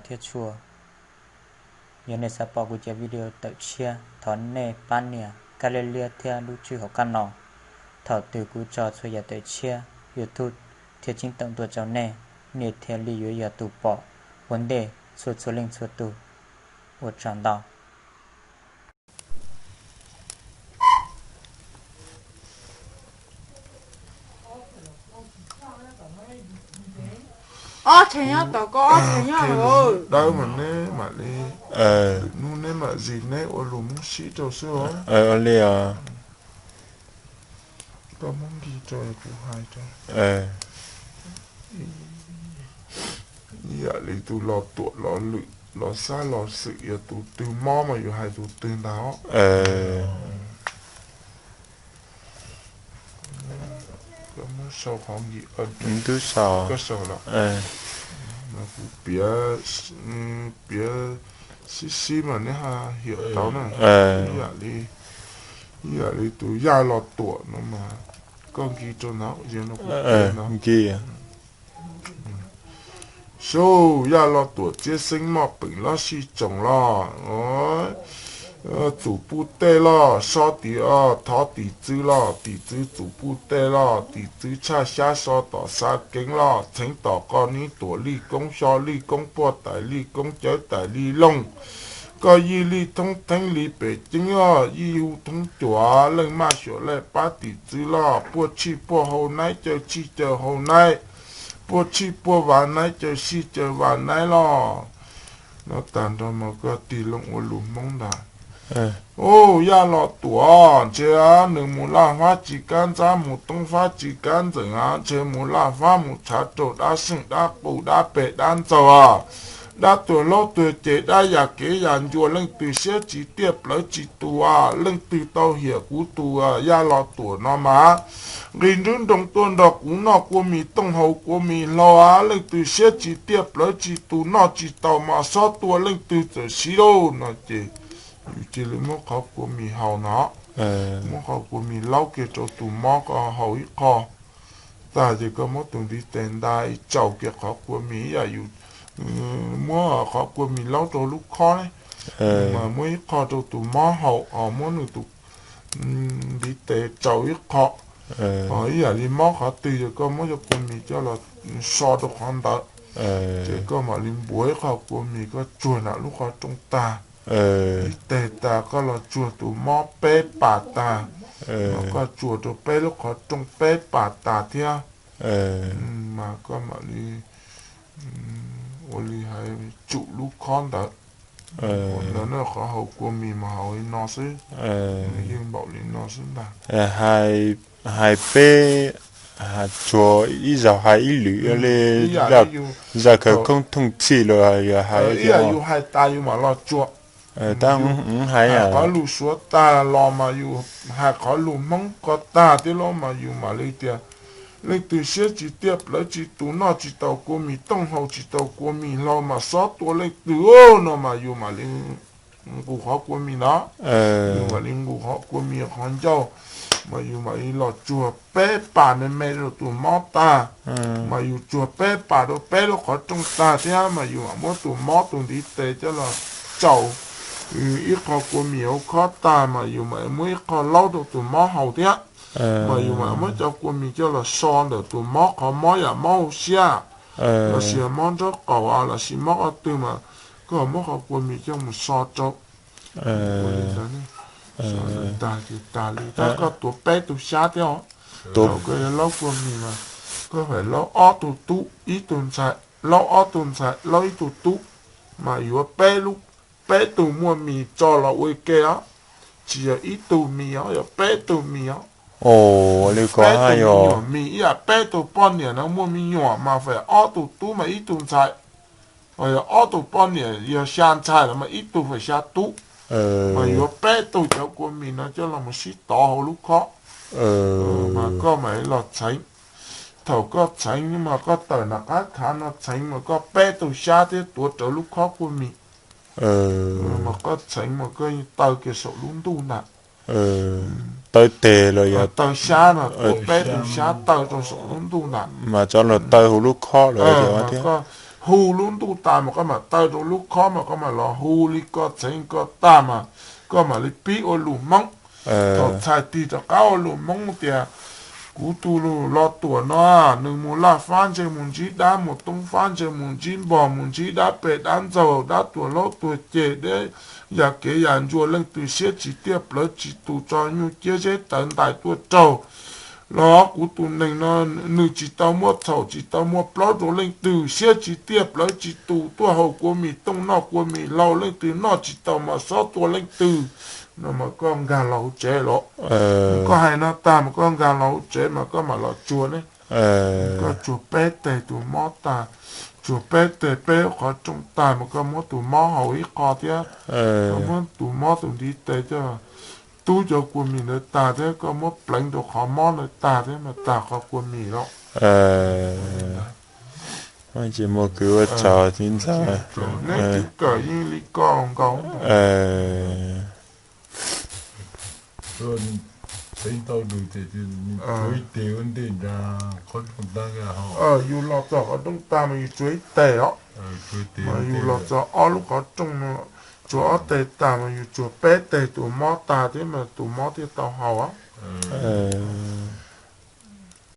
thiab tshua. Yog nej xav pom kuv cov video tawm tshiab, thov nej pab nias kab liab liab thiab lub tswb hauv qab no. Thaum twg kuv tso txhua yam tawm tshiab, YouTube thiaj ceeb toom tuaj rau nej, nej thiaj li yuav yog tus pom ua ntej txhua txhua leej txhua tus. Ua tsaug ntau. Ob tshais nyob tom koj, ob tshais nyob lawm. Dawb mas neb mam li, hnub neb mam zis neb ua lus Hmoob sib rau xwb os. Ua li os. Koj muab nkig rau kuv hais rau. Ib yam li tus Los Tuam, Los Lwm, Los Xab, Los Xwm, yog tus twg mob mas yus hais tus twg ntag. Koj muab sau qhov nkig, koj sau los. Kuv piav, piav sib sib mas neb haj hiam tau na. Ib yam li, ib yam li tus Yaj Los Tuam no mas koj nkig rau ntawd, yog no kuv piav ntawd. Sub, Yaj Los Tuam txiab xeeb moj peem lob sij tsoom los, txum puj tej los, so tim, thov tim txwv los, tim txwv txum puj tej los, tim txwv tshaj xyab so tom xav keev los, txheev tom qoj nib tuam lij koob xyo lij koob puag tais lij koob cawv tais lij looj. Koj yij lij thoob theeb li pem ceeb os, yij hu thoob cuam leej maj xyuam laj pab tim txwv los, puaj tshij puaj hau naib caw tshij caw hau naib, puaj tshij puaj vas naib caw sij caw vas naib los. No tag nrho mas koj tig loo ua lus Hmoob ntag. Ub, Yaj Los Tuam, ntshe nws mus laj fab tsis kab ntxab, mus toob fab tsis kab ntxeem, ntshe mus laj fab mus tshav rau dab seej dab qus dab peg dab ntxaug, dab tuag hlaub tuag ceg dab yam kev yam ncua, leej twg siab tsis tiaj plawv tsis tus, leej twg tau hiam kuv tus Yaj Los Tuam no mas nqis nrub nroos tuaj nrog kuv noj kua mis tooj haus kua mis hlau, leej twg siab tsis tiaj plawv tsis tus noj tsis tau mas xob tua leej twg txawm siv lauj no ces yus cia li muab qhov kua mis haus no, muab qhov kua mis laub kiag rau tus mob koj haus ib qho tag ces koj muab tus ntiv tes nta tsaus kiag qhov kua mis ib yam yus muab qhov kua mis laub rau lub khob ne, mas muab ib qho rau tus mob haus, muab nws tus ntiv tes tsaus ib qho, ib yam li mob qhov twg ces koj muab cov kua mis coj los so rau qhov ntawd, ces koj mam li npuav ib qho kua mis koj tsuag nram lub qhov rooj tag, ib teg tas koj los tsuag tus mob peb pas tag, mas koj tsuag rau peb lub qhov rooj peb pas tas thiab, mas koj mam li ua li hais tsum lub khob ntawd. Ua ntawd na, qhov haus kua mis mas haus li no xwb, yeej npaum li no xwb ntag. Hais peb, tsuag ib zaug hais ib lwm li, zaj khawv koob thooj txhij los yog hais ib yam yus hais tas yus mam los tsuag. Tab hais qhov lus suav tag los mas yus hais qhov lus Hmoob ko tag thiab los mas yus mam li tias, leej twg siab tsis tiaj plawv tsis tus noj tsis tau kua mis tooj haus tsis tau kua mis hlau mas xob tua leej twg no mas yus mam li nqus qhov kua mis ntawd, yus mam li nqus qhov kua mis qhov ncauj, mas yus mam li los tsuag peb pas me me rau tus mob tag, mas yus tsuag peb pas rau peb lub qhov rooj tag thiab mas yus mam muab tus mob tus ntiv tes coj los tsaus ib qho kua mis hauv khob tag mas yus mam muab ib qho laub rau tus mob haus thiab, mas yus mam muab cov kua mis coj los so ntawm tus mob qhov mob yam mob hauv siab lossis mob nraub qaum lossis mob qhov twg mas koj muab qhov kua mis coj mus so rau. Ua li ntawd, so tag ces tag li, tab koj tuav peb tug xyab thiab os. Thaum koj yuav laub kua mis mas koj fais laub ob tug tub ib tug ntxhais, laub ob tug ntxhais laub ib tug tub, mas yuav peb lub, peb tug muaj mis tso los ua ke os, tsis yog ib tug mis os, yog peb tug mis os. Peb tug me nyuam mis ib yam peb tug poj niam no muaj me nyuam mas fais ob tug tub mas ib tug ntxhais, yog ob tug poj niam yog xya ntxhais los mas ib tug fais xya tub, mas yuav peb tug cov kua mis no coj los mus sib tov hauv lub khob, mas koj mam los txheev. Thaum koj txheev mas koj tawm nram qab khav no txheev mas koj peb tug xyab thiab tuav rawv lub khob kua mis, mas koj txheev mas koj taw kiag saum lub ntuj ntag. Taw tes los yog taw xyab no, tuav peb tug xyab taw rau saum lub ntuj ntag, mas tso los taw hauv lub khob lawm. hu lub ntuj tas mas koj mam taw rau lub khob mas koj mam los hu li ko txheev ko tag mas koj mam li pib ua lus Hmoob. Thaum txhais tig rov qab ua lus Hmoob tias, kuv tus lus Los Tuam no, nws mus laj fab ntseg mus ntsib dab, mus toob fab ntseg mus ntsib npog, mus ntsib dab pem dab ntxaug, dab tuag laub tuag ceg, dab yam kev yam ncua, leej twg siab tsis tiaj plawv tsis tus tso nyuj ciab zeb tawv ntais tuaj raug. Los kuv tus nees no nws tsis tau muaj txhaum tsis tau muaj plaub rau leej twg, siab tsis tiaj plawv tsis tus tuaj haus kua mis tooj noj kua mis hlau, leej twg noj tsis tau mas xob tua leej twg. No mas koj nkag los hauv tsev los. Koj hais no tag mas koj nkag los hauv tsev mas koj mam los tsuag ne. Koj tsuag peb teg tus mob tag, tsuag peb teg peb qhov rooj tag mas koj muab tus mob haus ib qho thiab. Koj muab tus mob tus ntiv tes coj tub cov kua mis ntawd tag thiab koj muab pleev rau qhov mob ntawd tag thiab mas tag qhov kua mis los. Tsis muaj kws ua tsaug tib ntxawg. Neb twb kawm yeej li ko nkaus. Txheev tau lus ces tsuag ib teg ua ntej nrad qhov rooj tag. Yus los txog qhov rooj tag mas yus tsuag ib teg os. Mas yus los txog ob lub qhov rooj no, tsuag ob teg tag mas yus tsuag peb teg tus mob tag thiab mas tus mob thiaj tau haus.